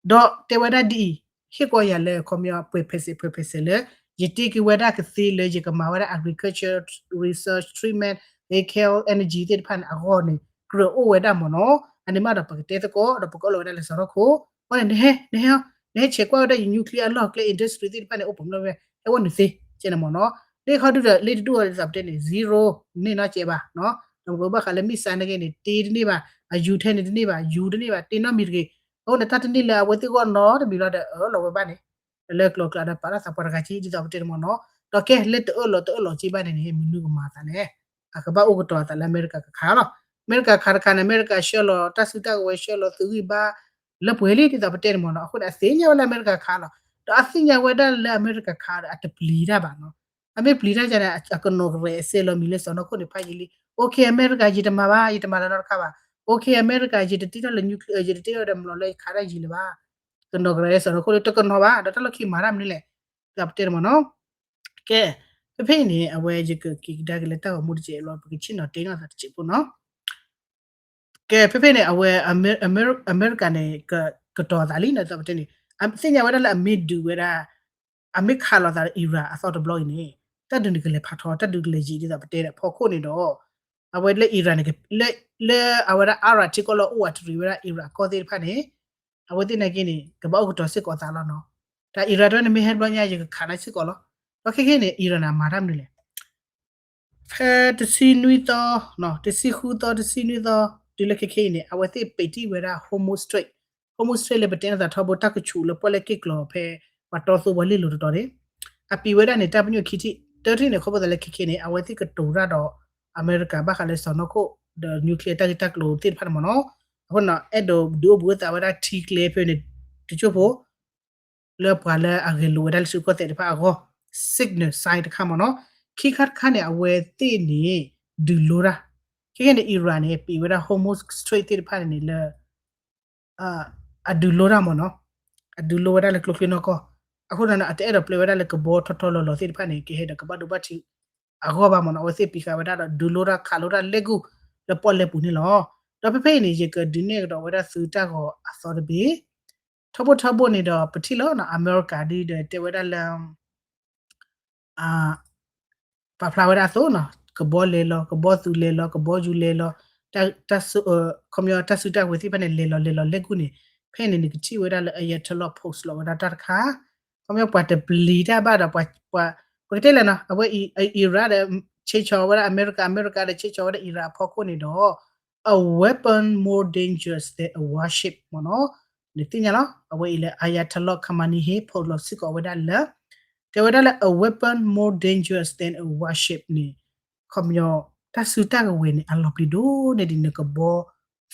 ဒီးတဲဝဲဒၣ်ဒ်အံၤ ဟ့ၣ်ကီးယၤလၢခီပညီ ပှဲၤဖဲးစဲး ပှဲၤဖဲးစဲးလၢ ယတ့က့ၤဝဲဒၣ်ကသ့လၢယကမၤဝဲဒၣ် agriculture, research, treatment, healthcare, energy သ့ၣ်တဖၣ်န့ၣ် အဂီၢ်န့ၣ် ကြၢးအိၣ်ဝဲဒၣ်မ့ၢ်နီၤ အန့ၣ်မးဒီးပကတဲသကိးဒီးပကအၢၣ်လီၤဝဲဒၣ်လၢစရီခိၣ် အဃိန့ၣ် နဟဲ နဟဲ နဟဲဆဲးကွၢ်ဝဲဒၣ်ယ nuclear အလီၢ်ကျဲ industry သ့ၣ်တဖၣ်န့ၣ် အိၣ်ပှဲၤမးဝဲ ဟဲဝဲနုာ်သ့ ကဲန့ၣ်မ့ၢ်နီၤ လၢခီဒုဒီး လၢတဒူၣ်အီၤဒ်သိးပတဲန့ၣ် zero န့ၢ်နီတစဲးဘၣ် ဒီးပကဘၣ်ဃးလၢ missile န့ၣ်ဂ့ၤန့ၣ် တ့တန့ၢ်ဘၣ် အယူၤထဲန့ၣ်တန့ၢ်ဘၣ် ယူၤတန့ၢ်ဘၣ် တ့နီတမံၤတဂ့ၤ အဃိန့ၣ် တၢ်တန့ၢ်လၢအဝဲသ့ၣ်ဂီၢ်နီတမံၤလီၤဒီး အၢၣ်လီၤဝဲဘၣ်န့ၣ် လၢကျိၤကျဲဒီးပာ်လီၤသးပှၤတဂၤက့ ဒ်သိးပတဲန့ၣ်မ့ၢ်နီၤ ဒီးကဲလၢတအၢၣ်လီၤတအၢၣ်လီၤက့ဘၣ်န့ၣ်န့ၣ် မနုၤကမၤအသးလဲၣ် အကဘၣ်အိၣ်ကတီၤအသးလၢအမဲရကၤကခးလီၤ အမဲရကၤခးတခါန့ၣ် အမဲရကၤဆှၢလီၤ တၢ်စုတၢ်ကဝဲၤဆှၢလီၤ သုးဂံၢ်ဘါ လၢပှဲၤလံ ဒ်သိးပတဲန့ၣ်မ့ၢ်နီၤ. အဃိန့ၣ် အသ့ၣ်ညါဝဲလၢအမဲရကၤခးလီၤ. ဒီးအသ့ၣ်ညါဝဲဒၣ်လၢအမဲရကၤခးဒီး အတပျံၤတၢ်ဘၣ်နီၤ. အမ့ၢ်ပျံၤတၢ်န့ၣ် အကနီၢ်ကရဲၣ်အစဲးလီၤမံၤလၢစီၢ်နီၤခိၣ်န့ၣ်ဖးယံာ်လံ. OK အမဲရကၤ ယတမၤဘၣ် ယတမၤလၢၤနီတခါဘၣ်. OK အမဲရကၤ ယတတ့ထီၣ်လၢ nuclear ယတတ့ထီၣ်ဒီး မလီၤလၢယခးတၢ်ယံာ်လၢၤဘၣ်. ကနီၢ်ကရဲၣ်လၢစီၢ်နီၤခိၣ်လၢတကနီၤဘၣ် ဒီးတၢ်လီၢ်ခံမၤတၢ်မနုၤလဲၣ် ဒ်သိးပတဲန့ၣ်မ့ၢ်နီၤ. ကဲ ဖဲဖဲအံၤန့ၣ် အဝဲယကက့ၤကဒါက့ၤလၢတၢ်ဂီၤမူတစဲးလီၤ ပကဆ့ၣ်နီၤတဲနီၤသးတစဲးဖိနီၤ. ကဲ ဖဲဖဲန့ၣ် အဝဲ အမဲရကၤန့ၣ် ကတီၤသးလံနီၤ ဒ်သိးပတဲန့ၣ် သ့ၣ်ညါဝဲဒၣ်လၢအမ့ၢ်ဒုးဝဲဒၣ် အမ့ၢ်ခးလိာ်သးဒီး Iran အသီတဘျီအံၤန့ၣ် တၢ်ဒုးန့ၣ်ကလဲၤဖးထီ တၢ်ဒုးကလဲၤယံာ်ဒ်သိးပတဲဒီးဖီခိၣ်န့ၣ်ဒီး အဝဲလၢ Iran န့ၣ် လၢအဝဲဒၣ် Arab ထံကီၢ်လၢအိၣ်ဝးတရံးဝဲဒၣ် Iran အကီၢ်သ့ၣ်တဖၣ်န့ၣ် အဝဲသ့ၣ်နာ်က့န့ၣ် ကဘၣ်အိၣ်ကတီၤစ့ၢ်ကီးသးလီၤနီၤ. တၢ် Iran တဝဲန့ၣ်မ့ၢ်ဟဲတဘျီညါ ယကခးနၤစ့ၢ်ကီးလီၤ. ဒီးခဲခဲန့ၣ် Iran န့ၣ် အမၤတၢ်မနုၤလဲၣ် ဖဲတဆံနွံသီ, တဆံဃုသီ တဆံနွံသီ တုၤလၢခဲခဲအံၤန့ၣ် အဝဲသ့ၣ်ပံးတံၢ်ဝဲဒၣ် Hormuz Strait, Hormuz Strait လၢပတဲနသးထီဘိတၢ်ကဆူးလၢပီၣ်လဲၣ်က့ၣ်ကျီၤဖဲ ပှၤတီသိပှၤလ့ၣ်လိၤတတီၤန့ၣ် အပံးဝဲဒၣ်န့ၣ် တၢ်ပညိၣ်ခံထံၣ်, တထံၣ်န့ၣ် ခီဖျိသးလၢခဲခဲန့ၣ် အဝဲသ့ၣ်ကတိၤတၢ်ဒီး အမဲရကၤဘၣ်ဃးလၢစီၢ်နီၤခိၣ် ဒီး nuclear တၢ်ဂ့ၢ်တၢ်ကျိၤသ့ၣ်တဖၣ်န့ၣ်မ့ၢ်နီၤ. အဃိန့ၣ် အဲၣ်ဒိးဒုးအိၣ်ဘှံးအိၣ်သးဝဲဒၣ်ထံကျဲဖဲန့ၣ် တစိၢ်ဖိ လၢပှၤလၢအဂဲၤလိာ်ဝဲဒၣ်လၢထံရူၢ်ကီၢ်သဲးတဖၣ်အဂီၢ် signal sign တခါမ့ၢ်နီၤ. ခံခါတခါန့ၣ် အဝဲသ့ၣ်န့ၣ် ဒုးလိတၢ်, ခဲခဲန့ၣ် Iran န့ၣ် ပံးဝဲဒၣ် Hormuz Strait သ့ၣ်တဖၣ်န့ၣ်လၢ အဒုးလိတၢ်မ့ၢ်နီၤ, အဒုးလိဝဲဒၣ်လၢကျိချံနီၢ်ကီၢ်, အဃိန့ၣ် အတအဲၣ်ဒိးပျဲဝဲဒၣ်လၢကဘီထီထီလီၤလီၤသ့ၣ်တဖၣ်န့ၣ် ကဟဲဒီးကဘၣ်ဒိဘၣ်ထံးအဂီၢ်ဘၣ်မ့ၢ်နီၤ. အဝဲသ့ၣ်ပံးဃာ်ဝဲဒၣ်ဒီး ဒုးလိတၢ်ခးလိတၢ်လဲၤကူၣ်လၢပီၣ်လဲၣ်ပူၤန့ၣ်လီၤ. ဒီးဖဲဖဲအံၤန့ၣ် ယကဒုးနဲၣ်ကဒီးဝဲဒၣ်သုတၢ်ဂီၤအသီတဘ့ၣ် ထီဘိထီဘိန့ၣ်ဒီး ပထံၣ်လီၤနီၤ အမဲရကၤဒ်ဒီးတဲဝဲဒၣ်လၢ ပာ်ဖျါဝဲဒၣ်အသိးနီၤ ကဘီလဲၤလီၤ ကဘီသူးလဲၤလီၤ ကဘီယူၤလဲၤလီၤ ခီပညီတၢ်စုတၢ်ကဝဲၤသ့ၣ်တဖၣ်န့ၣ် လဲၤလီၤလဲၤလီၤလဲၤကူၣ်န့ၣ် ဖဲန့ၣ်နကထံၣ်ဝဲဒၣ်လၢ Anadolu post လီၤဝဲဒၣ်တၢ်တခါ ခီပညီပှၤတပျံၤတၢ်ဘၣ်ဒီး ပှၤ ပကတဲလဲၣ်နီၤ အဝဲ Iran ဒီး ဆ့ဆီဝဲဒၣ်အမဲရကၤ အမဲရကၤဒီးဆ့ဆီဝဲဒၣ် Iran အဖီခိၣ်န့ၣ်ဒီး a weapon more dangerous than a warship မ့ၢ်နီၤ. နသ့ၣ်ညါလီၤ အဝဲအံၤလၢ Ayatollah Khamenei ဟ့ၣ် post လီၤစ့ၢ်ကီးဝဲဒၣ်လၢ တဲဝဲဒၣ်လၢ a weapon more dangerous than a warship န့ၣ် ခီပညီ တၢ်စုတၢ်ကဝဲၤန့ၣ် အလီၤပျံၤဒိၣ်န့ၢ်ဒံးနကဘီ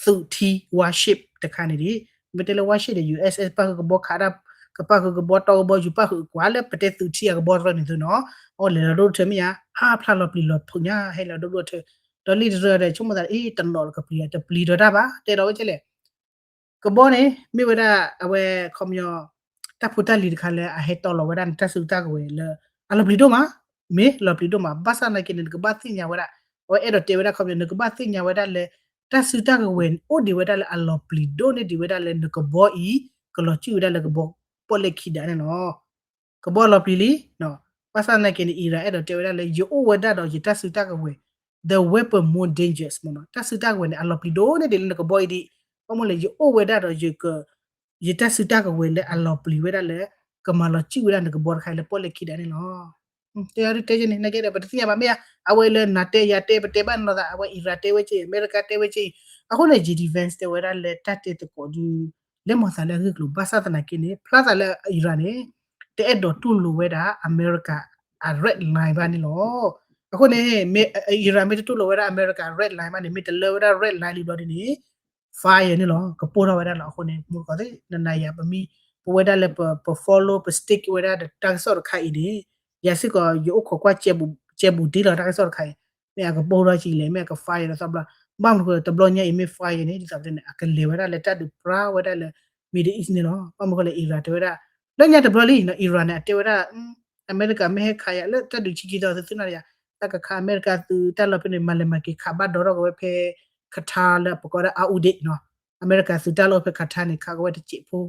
သုးထံ warship တခါန့ၣ်ဒံး မ့ၢ်တဲလၢ warship ဒီး US ပၣ်ဃုာ်ကဘီခးဒၣ် ကပၣ်ဃုာ်ကဘီတီကဘီယူၤပၣ်ဃုာ်ကွၢ်လၢပတဲသုးထံအကဘီတရၢန့ၣ်သုနီၤ အဝဲလဲၤလီၤဒိၣ်ထၢမ့ၢ်ညါ အါဖျါလီၤပျံၤလီၤဖုးညါ ဟဲလီၤဒိၣ်ဒိၣ်ထၢ ဒီးလံတရၢဒီး ဆိကမိၣ်သးအံၤ တနီၤကပျံၤ တပျံၤဒီးတၢ်ဘၣ် တဲဒီးဝဲကဲလဲၣ် ကဘီန့ၣ် မ့ၢ်ဝဲဒၣ်အဝဲ ခီပညီ တၢ်ဖိတၢ်လံၤတခါလၢအဟဲတီလီၤဝဲဒၣ်နတၢ်စုတၢ်ကဝဲၤလၢ အလီၤပျံၤဒိၣ်မး မ့ၢ်လီၤပျံၤဒိၣ်မး ဘၣ်ဆၣ်သနာ်က့န့ၣ် နကဘၣ်သ့ၣ်ညါဝဲဒၣ် အဝဲအဲၣ်ဒိးတဲဝဲဒၣ်ခီပညီ နကဘၣ်သ့ၣ်ညါဝဲဒၣ်လၢ တၢ်စုတၢ်ကဝဲၤအိၣ်ဒံးဝဲဒၣ်လၢအလီၤပျံၤဒိၣ်န့ၢ်ဒံးဝဲဒၣ်လၢနကဘီအံၤ ကလီၤစံၣ်ဝဲဒၣ်လၢကဘီပီၣ်လဲၣ်ခံဒးန့ၣ်လီၤ. ကဘီလီၤပျံၤလံ ဘၣ်ဆၣ်သနာ်က့န့ၣ် Iran အဲၣ်ဒိးတဲဝဲဒၣ်လၢ ယအိၣ်ဝဲဒၣ်ဒီးယတၢ်စုတၢ်ကဝဲၤ the weapon more dangerous မ့ၢ်နီၤ တၢ်စုတၢ်ကဝဲၤန့ၣ် အလီၤပျံၤဒိၣ်န့ၢ်ဒံးလၢနကဘီအံၤဒံး ဘၣ်မနုၤလဲၣ် ယအိၣ်ဝဲဒၣ်ဒီးယက ယတၢ်စုတၢ်ကဝဲၤလၢအလီၤပျံၤဝဲဒၣ်လၢ ကမၤလီၤစံၣ်ဝဲဒၣ်နကဘီတခါအံၤလၢပီၣ်လဲၣ်ခံဒးန့ၣ်လီၤ. တဲအီၤဒ်တဲယဲန့ၣ် နာ်က့ဒီး ပတသ့ၣ်ညါဘၣ်မ့ၢ်ဧါ အဝဲလၢနၤတဲယၤတဲ ပတဲဘၣ်နီၤသး အဝဲ Iran တဲဝဲက့ အမဲရကၤတဲဝဲက့ အဃိန့ၣ် J D Vance တဲဝဲဒၣ်လၢတၢ်တဲသကိးဒု လဲၤမၤသးလၢအဂ့ၢ်ကျိၤ ဘၣ်ဆၣ်သနာ်က့န့ၣ် ဖျါသးလၢ Iran န့ၣ် တအဲၣ်ဒိးတူၢ်လိာ်ဝဲဒၣ် အမဲရကၤ အ red line ဘၣ်န့ၣ်လီၤ. အဃိန့ၣ် Iran မ့ၢ်တတူၢ်လိာ်ဝဲဒၣ်အမဲရကၤ red line ဘၣ်န့ၣ် မ့ၢ်တလၢဝဲဒၣ် red line လံဘျီဒ်န့ၣ် fire န့ၣ်လီၤ ကပိၢ်ထီၣ်ဝဲဒၣ်လီၤ. အဃိန့ၣ် မူတကိးသ့ၣ် နၤယၤပမ့ၢ် ပဝဲဒၣ်လၢပ ပ follow ပ stick ဝဲဒၣ်တၢ်ကစီၣ်တခါအံၤန့ၣ် ယၤစ့ၢ်ကီး ယအိၣ်ခိးကွၢ် ကဲဘူးတ့ၢ်လီၤတၢ်ကစီၣ်တခါအံၤ မ့ၢ်အကပိၢ်ထီၣ်ကံလဲၣ် မ့ၢ်အက fire လီၤသီဘျီ ဘၣ်မနုၤဃိလၢတဘျီညါအံၤမ့ၢ် fire န့ၣ် ဒ်သိးပတဲန့ၣ် အကလဲၤဝဲဒၣ်လၢတၢ်ဒုးပြၢဝဲဒၣ်လၢ Middle East န့ၣ်လီၤ. ဘၣ်မနုၤဃိလၢ Iran တဲဝဲဒၣ် လၢညါတဘျီလံနီၤ Iran န့ၣ် အတဲဝဲဒၣ် အမဲရကၤမ့ၢ်ဟဲခးယၤလၢတၢ်ဒုးဆံခံသီ သုသုနၢ်ယၤ တၢ်ကခးအမဲရကၤသုးတၢ်လီၢ်ဖဲန့ၣ် မၤလဲၤမၤက့ၤခးဘၣ်ဒီထီၣ်က့ၤဝဲဖဲ Qatar လၢပကိးဒၣ် Abu Dhabi နီၤ အမဲရကၤသုးတၢ်လီၢ်ဖဲ Qatar န့ၣ် ခးက့ၤဝဲတစဲးဖိ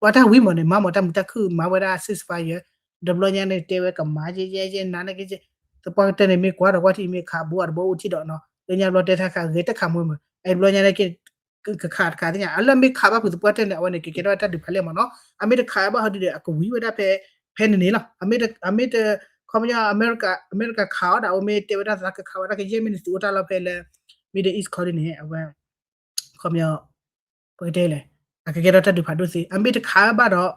ပှၤတၢ်ဝံၤမးန့ၣ် မၤမၤတၢ်မုာ်တၢ်ခုၣ် မၤဝဲဒၣ် ceasefire တဘျီညါန့ၣ် တဲဝဲကမၤယဲယဲယဲနၤန့ၣ်က့ သပှၢ်ကတၢၢ်န့ၣ် မ့ၢ်ကွၢ်ဒီးကွၢ်ထံၣ် မ့ၢ်ခးဘူးအတဘီအိၣ်ထံၣ်ဒီးနီၤ လၢညါဘျီတဲတၢ်ခးဂဲၤတခးမွဲမး အဲၣ်တဘျီညါန့ၣ်က့ ကခးတခးသ့ၣ်ညါ အလၢမ့ၢ်ခးဘၣ်ဖုးသပှၢ်တၢၢ်န့ၣ် အဝဲန့ၣ် ကကဲထီၣ်တၢ်ဒုးဖးလဲၢ်မးနီၤ အမ့ၢ်တခးဘၣ်ဟီဒုဒီး အကဝံၤဝဲဒၣ်ဖဲ ဖဲန့ၣ်န့ၣ်လီၤ အမ့ၢ်တ အမ့ၢ်တ ခီပညီ အမဲရကၤ အမဲရကၤခးအီၤဒီး အဝဲမ့ၢ်တဲဝဲဒၣ်သးကခးဝဲဒၣ်ကယဲၢ်မ့ၢ်န့ၣ် သုးအိၣ်တၢ်လီၢ်ဖဲလၢ Middle East ခီဒ်န့ၣ် အဝဲ ခီပညီ ပကတဲလဲၣ် အကကဲထီၣ်တၢ်ဒုးဖးဒိၣ်သ့ အမ့ၢ်တခးဘၣ်ဒီး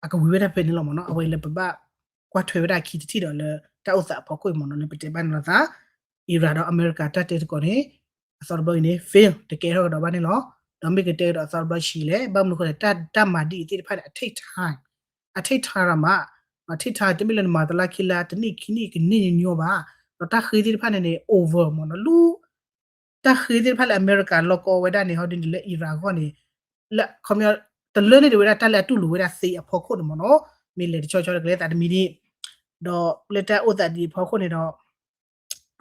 အကဝံၤဝဲဒၣ်ဖဲန့ၣ်လီၤမးနီၤ အဝဲလၢပဘၣ်ကွၢ်ထွဲဝဲဒၣ်အခံတထံၣ်ဒီးလၢတၢ်အိၣ်သးအဖီခိၣ်အံၤမးနီၤ လၢပတဲဘၣ်န့ၣ်လီၤသး Iran ဒီးအမဲရကၤတၢ်တဲသကိးန့ၣ် အသီတဘျီအံၤန့ၣ် fail တကဲထီၣ်ကဒီးဘၣ်န့ၣ်လီၤ. ဒီးမ့ၢ်ကတဲကဒီးအသီတဘျီဆံးလဲၣ်, ဘၣ်မနုၤအဃိလဲၣ်, တၢ်မၤဒ်အံၤသ့ၣ်တဖၣ်န့ၣ် အ take time, အ take time ရမး, အ take time တမ့ၢ်လၢနမၤသလါခံလါ တနံၣ်ခံနံၣ်ကန့ၢ်ညီညီဘၣ်. ဒီးတၢ်ဃ့သ့ၣ်တဖၣ်န့ၣ်န့ၣ် over မ့ၢ်နီၤ, လူ တၢ်ဃ့သ့ၣ်တဖၣ်လၢအမဲရကၤလီၢ်ကီဝဲဒၣ်န့ၣ် ဟီဒ်န့ၣ်လၢ Iran အဂီၢ်န့ၣ်, လၢ တလၢန့ၣ်ဒ်ဝဲဒၣ်တၢ်လၢအတူၢ်လိာ်ဝဲဒၣ်သ့အဖီခိၣ်န့ၣ်မ့ၢ်နီၤ, မ့ၢ်လဲၤတဆီဆီတကလဲၤသးတမံၤန့ၣ်, ဒီးလၢတၢ်အိၣ်သးဒ်အဖီခိၣ်န့ၣ်ဒီး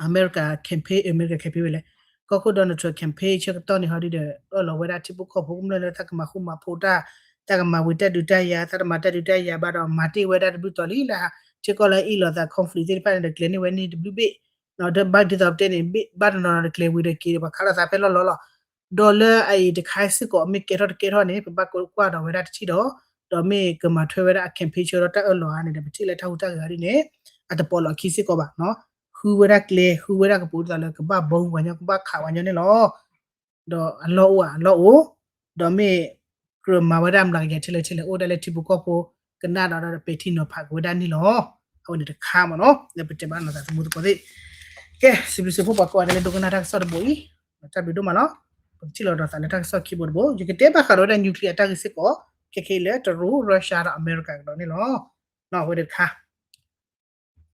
အမဲရကၤ campaign, အမဲရကၤ campaign ဝဲလဲၣ်, ကီၢ်ခိၣ် Donald Trump campaign ဆၢကတီၢ်န့ၣ် ဟီဒ်ဒီး အၢၣ်လီၤဝဲဒၣ်ထံဖိကီၢ်ဖိကမျၢၢ်လၢတၢ်ကမၤဃူမၤဖိးတၢ်, တၢ်ကမၤဝံၤတၢ်ဒုးတၢ်ယၤ, တၢ်တမၤတၢ်ဒုးတၢ်ယၤဘၣ်ဒီး မၤတ့ၢ်ဝဲဒၣ်တဘျုးတီၤလံလၢ ထံကီၢ်လၢအအ့ၣ်လိာ်သး conflict သ့ၣ်တဖၣ်န့ၣ်ဒီး ကျဲၤန့ၢ်ဝဲန့ၣ်တဘျုးဘ့ၣ်, ဒီးဘၣ်ဒ်သိးပတဲန့ၣ် ဘၣ်တနီၤနီၤဒီးကျဲၤဝံၤဒီးက့ၤဒီးပှၤခးလိာ်သးဖဲလီၢ်လီၢ်လီၤ. ဒီးလၢအအံၤတခါစ့ၢ်ကီး မ့ၢ်ကဲထီၣ်တကဲထီၣ်န့ၣ် ပဘၣ်ကွၢ်ဒီးဝဲဒၣ်တထံၣ်ဒီး, ဒီးမ့ၢ်ကမၤထွဲဝဲဒၣ်အ campaign ဆၢဒီးတၢ်အၢၣ်လီၤဧါန့ၣ်ဒီး ပထံၣ်လၢတၢ်ဟူးတၢ်ဂဲၤအီၤဒ်န့ၣ် အတပိာ်လီၤအခံစ့ၢ်ကီးဘၣ်နီၤ, ဃုဝဲဒၣ်ကျဲ ဃုဝဲဒၣ်ကပိာ်ဒ်သိးလၢကဘၣ် bomb ပှၤညီ ကဘၣ်ခးပှၤညီန့ၣ်လီၤ. ဒီးအလီၢ်အိၣ်ဧါ အလီၢ်အိၣ်, ဒီးမ့ၢ်ကြၢးမၤဝဲဒၣ်မျးကယၤထဲလဲၣ်ထဲလဲၣ် အိၣ်ဒၣ်လၢထံဖိကီၢ်ဖိ ကနၣ်ဒီးဒီးပဲာ်ထံနီၤဖးက့ၤဝဲဒၣ်န့ၣ်လီၤ. အဝဲန့ၣ်တခါမ့ၢ်နီၤ လၢပတဲဘၣ်နီၢ်သးသမူသကိးသ့ၣ်, ကဲ စံးဘျုးစံးဖှိၣ်ပှၤကိးဂၤဒဲးလၢဒိကနၣ်တၢ်ကစီၣ်တဘိအံၤ, တၢ်ဘျုးဒိၣ်မးလီၤ. ပကထံၣ်လိာ်ဒီးသးလၢတၢ်ကစီၣ်ခံဘိတဘိ ယကတဲဘၣ်ဃးဒီးဝဲဒၣ် nuclear အတၢ်ဂ့ၢ်စ့ၢ်ကီး ခဲခဲအံၤလၢတရူး Russia ဒီးအမဲရကၤကဒီးန့ၣ်လီၤ. အဝဲန့ၣ်တခါ